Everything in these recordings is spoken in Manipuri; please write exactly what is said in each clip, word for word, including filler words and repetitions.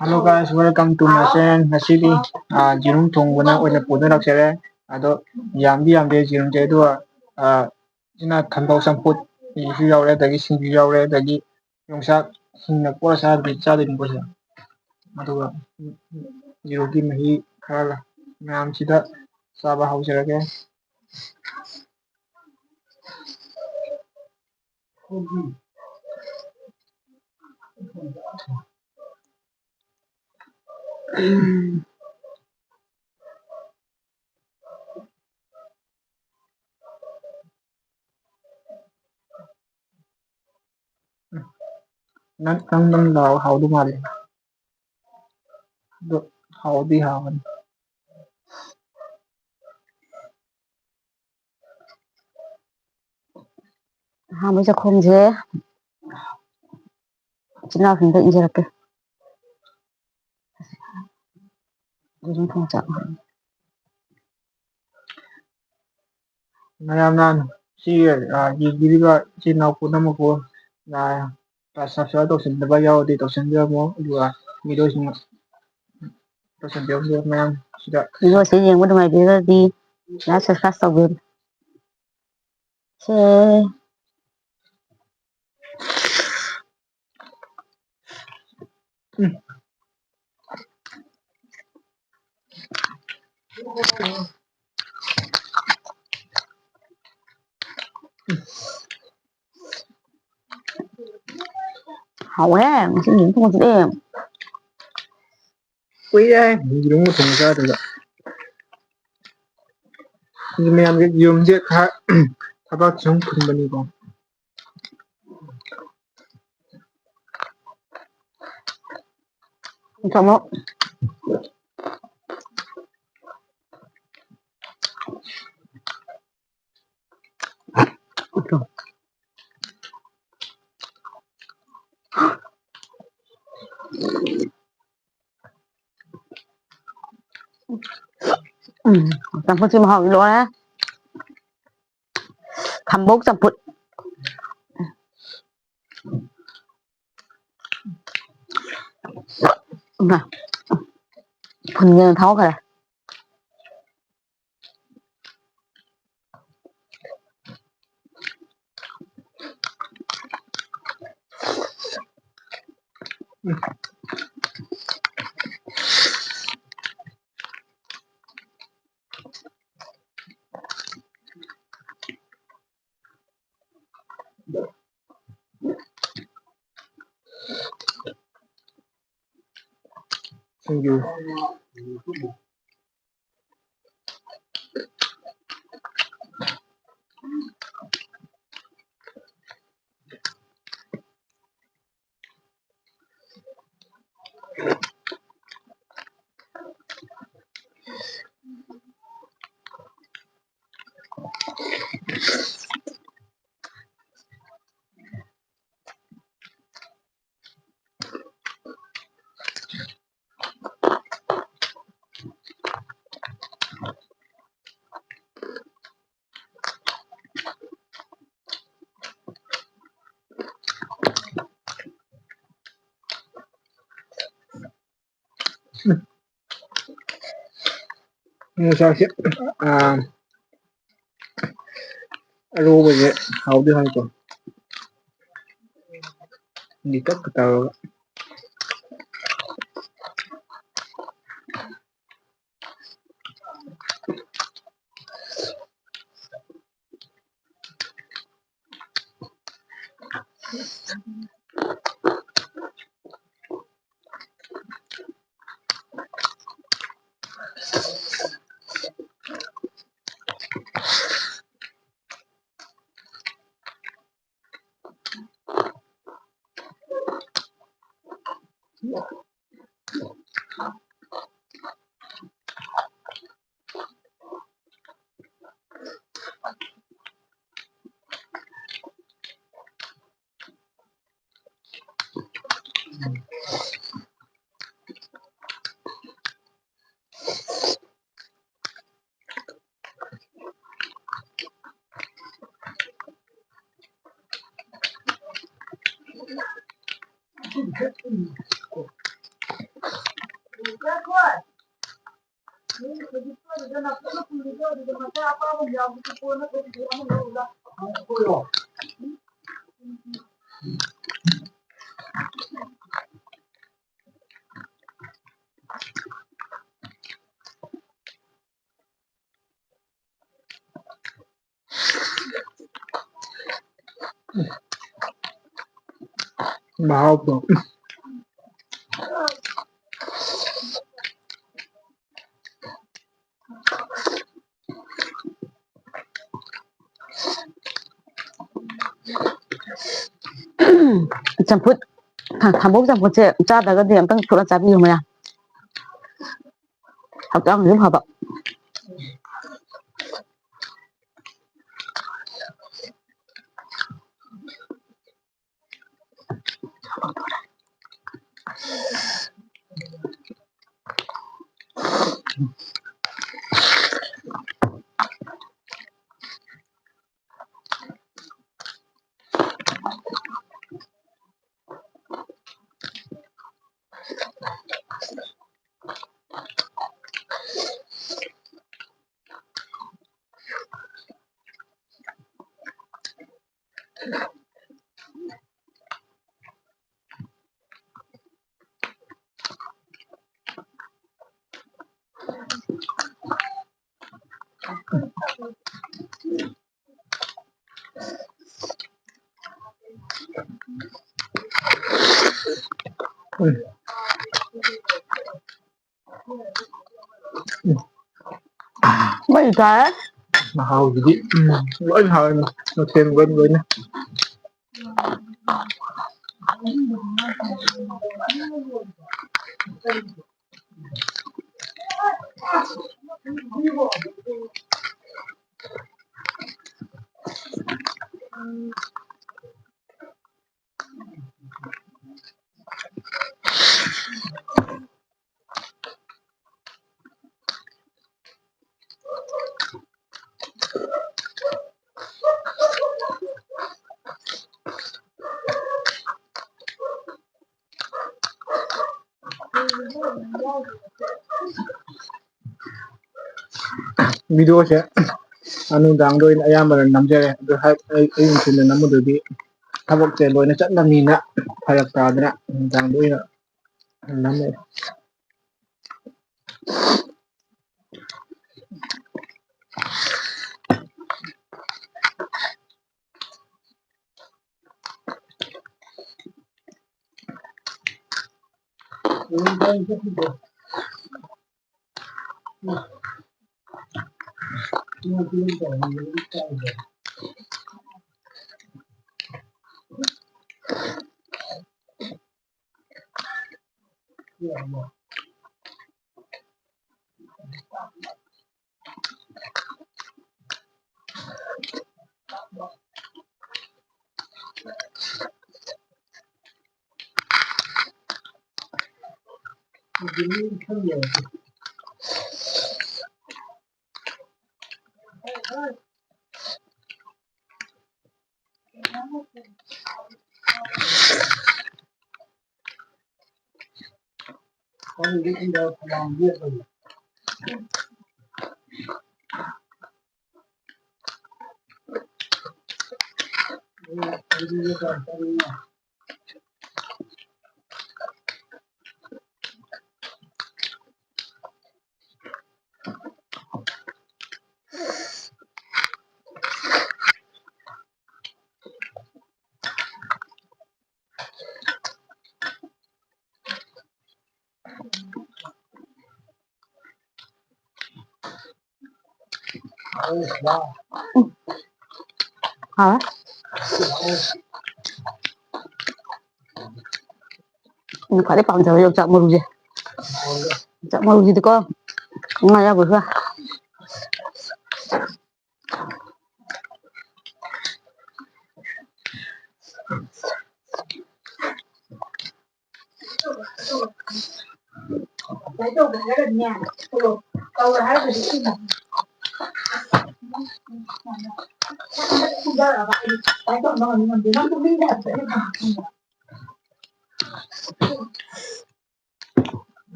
Hello guys, welcome to my channel. ꯉꯁꯤꯗꯤ ꯌꯦꯔꯨꯝ ꯊꯣꯡꯕꯅ ꯑꯣꯏꯅ ꯄꯨꯗꯨꯅ ꯂꯥꯛꯆꯔꯦ꯫ ꯑꯗꯣ ꯌꯥꯝꯗꯤ ꯌꯥꯝꯗꯦ ꯌꯦꯔꯨꯝꯁꯦ, ꯑꯗꯨꯒ ꯁꯤꯅ ꯊꯝꯕꯧ ꯆꯝꯐꯨꯠꯁꯨ ꯌꯥꯎꯔꯦ, ꯑꯗꯒꯤ ꯁꯤꯡꯖꯨ ꯌꯥꯎꯔꯦ, ꯑꯗꯒꯤ ꯌꯣꯡꯆꯥꯛ ꯍꯤꯡꯅ ꯀꯣꯠꯂ ꯆꯥꯗꯣꯏꯅꯤꯀꯣ ꯁꯤꯗ꯫ ꯑꯗꯨꯒ ꯌꯦꯔꯨꯝꯒꯤ ꯃꯍꯤ ꯈꯔꯒ ꯃꯌꯥꯝꯁꯤꯗ ꯆꯥꯕ ꯍꯧꯖꯔꯒꯦ꯫ ꯅꯪ ꯅꯪ ꯅꯪ ꯂꯥꯎ ꯍꯥꯎꯗꯧ ꯃꯥꯜꯂꯦ꯫ ꯑꯗꯣ ꯍꯥꯎꯗꯤ ꯍꯥꯎꯕꯅꯤ꯫ ꯑꯍꯥꯟꯕꯩ ꯆꯥꯛꯈꯣꯝꯁꯦ ꯏꯆꯤꯟ ꯏꯅꯥꯎꯁꯤꯡꯗ ꯏꯟꯖꯔꯛꯀꯦ꯫ ꯌꯦꯔꯨꯝ ꯊꯣꯡ ꯆꯥꯛ꯫ ꯃꯌꯥꯝꯅ ꯁꯤ ꯌꯦꯡꯕꯤꯔꯤꯕ ꯏꯆꯤꯟ ꯏꯅꯥꯎ ꯄꯨꯝꯅꯃꯛꯄꯨ subscribe ꯇꯧꯁꯤꯟꯗꯕ ꯌꯥꯎꯔꯗꯤ ꯇꯧꯁꯤꯟꯕꯤꯔꯝꯃꯣ, ꯑꯗꯨꯒ videoꯁꯤꯡ ꯇꯧꯁꯤꯟꯕꯤꯔꯝꯃꯣ ꯃꯌꯥꯝ ꯁꯤꯗ꯫ Videoꯁꯤ ꯌꯦꯡꯕ ꯅꯨꯡꯉꯥꯏꯕꯤꯔꯒꯗꯤ like, subscribe ꯇꯧꯕꯤꯌꯨ꯫ ꯁꯦ꯫ ꯎꯝ꯫ ꯍꯥꯎꯋꯦ, ꯉꯁꯤ ꯌꯦꯔꯨꯝ ꯊꯣꯡꯕꯁꯤꯗꯤ꯫ ꯀꯨꯏꯔꯦ ꯌꯦꯔꯨꯝꯒ ꯊꯣꯡꯕ ꯆꯥꯗꯕ꯫ ꯑꯗꯨ ꯃꯌꯥꯝꯁꯦ ꯌꯦꯔꯨꯝꯁꯦ ꯈꯔ ꯊꯕꯛ ꯁꯨꯝ ꯐꯨꯟꯕꯅꯤꯀꯣ꯫ ꯊꯝꯃꯣ꯫ ꯎꯝ, ꯆꯝꯐꯨꯠꯁꯤ ꯃꯍꯥꯎꯗꯤ ꯂꯣꯏꯔꯦ꯫ ꯊꯝꯕꯧ ꯆꯝꯐꯨꯠ꯫ ꯏꯃꯥ, ꯐꯨꯟꯒꯅ ꯊꯥꯎꯈ꯭ꯔꯦ꯫ ꯁꯤꯡꯖꯨ꯫ ꯌꯣꯡꯆꯥꯛꯁꯦ, ꯑꯥ, ꯑꯔꯣꯕꯁꯦ ꯍꯥꯎꯗꯤ ꯍꯥꯎꯏꯀꯣ, ꯂꯤꯇꯛꯀ ꯇꯧꯔꯒ꯫ ꯃꯍꯥꯎꯗꯣ꯫ ꯆꯝꯐꯨꯠ, ꯊꯝꯕꯧ ꯆꯝꯐꯨꯠꯁꯦ ꯆꯥꯗ꯭ꯔꯒꯗꯤ ꯑꯝꯇꯪ ꯐꯨꯠꯂ ꯆꯥꯕꯤꯌꯨ ꯃꯌꯥꯝ꯫ ꯍꯛꯆꯥꯡꯁꯨ ꯐꯕ꯫ ꯃꯩ ꯇꯥꯔꯦ꯫ ꯃꯍꯥꯎꯁꯤꯗꯤ, ꯎꯝ, ꯂꯣꯏ ꯍꯥꯎꯔꯦ꯫ ꯃꯊꯦꯜ ꯂꯣꯏ ꯂꯣꯏꯅ꯫ ꯚꯤꯗꯤꯑꯣꯁꯦ ꯅꯨꯡꯗꯥꯡꯗ ꯑꯣꯏꯅ ꯑꯌꯥꯝꯕꯅ ꯅꯝꯖꯔꯦ꯫ ꯑꯗꯨ ꯍꯥꯏ-, ꯑꯩ-, ꯑꯌꯨꯛ ꯅꯨꯡꯊꯤꯜꯗ ꯅꯝꯕꯗꯨꯗꯤ ꯊꯕꯛꯁꯦ ꯂꯣꯏꯅ ꯆꯠꯂꯝꯅꯤꯅ ꯐꯔꯛ ꯇꯥꯗꯅ ꯅꯨꯡꯗꯥꯡꯗ ꯑꯣꯏꯅ ꯅꯝꯃꯦ꯫ ꯍꯥꯎꯋꯦ꯫ ꯑꯩꯅ ꯈ꯭ꯋꯥꯏꯗꯩ ꯄꯥꯝꯖꯕ ꯌꯣꯡꯆꯥꯛ ꯃꯔꯨꯁꯦ꯫ ꯌꯣꯡꯆꯥꯛ ꯃꯔꯨꯁꯤꯗꯤꯀꯣ, ꯉꯥ ꯌꯥꯎꯕꯁꯨ ꯌꯥꯏ꯫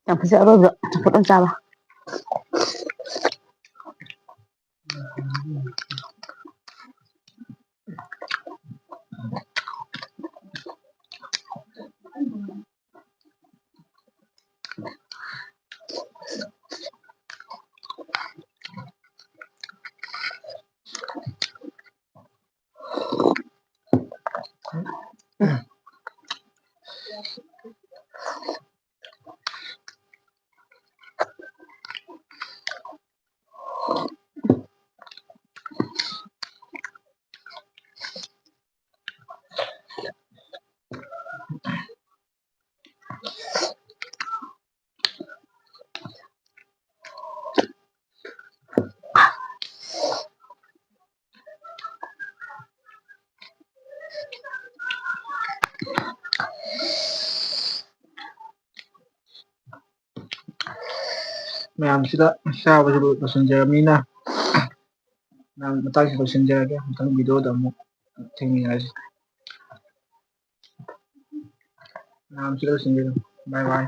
ꯌꯥꯝ ꯐꯖꯩ꯫ ꯑꯔꯣꯏꯕ ꯆꯝꯐꯨꯠ ꯑꯃ ꯆꯥꯕ꯫ ꯃꯌꯥꯝꯁꯤꯗ ꯆꯥꯕꯁꯤꯕꯨ ꯂꯣꯏꯁꯤꯟꯖꯔꯕꯅꯤꯅ, ꯃꯌꯥꯝ ꯃꯇꯥꯡꯁꯤ ꯂꯣꯏꯁꯤꯟꯖꯔꯒꯦ꯫ ꯃꯊꯪ ꯚꯤꯗꯤꯑꯣꯗ ꯑꯃꯨꯛ ꯊꯦꯡꯅꯔꯁꯤ꯫ ꯃꯌꯥꯝꯁꯤꯗ ꯂꯣꯏꯁꯤꯟꯖꯔꯒꯦ꯫ ꯕꯥꯏ ꯕꯥꯏ꯫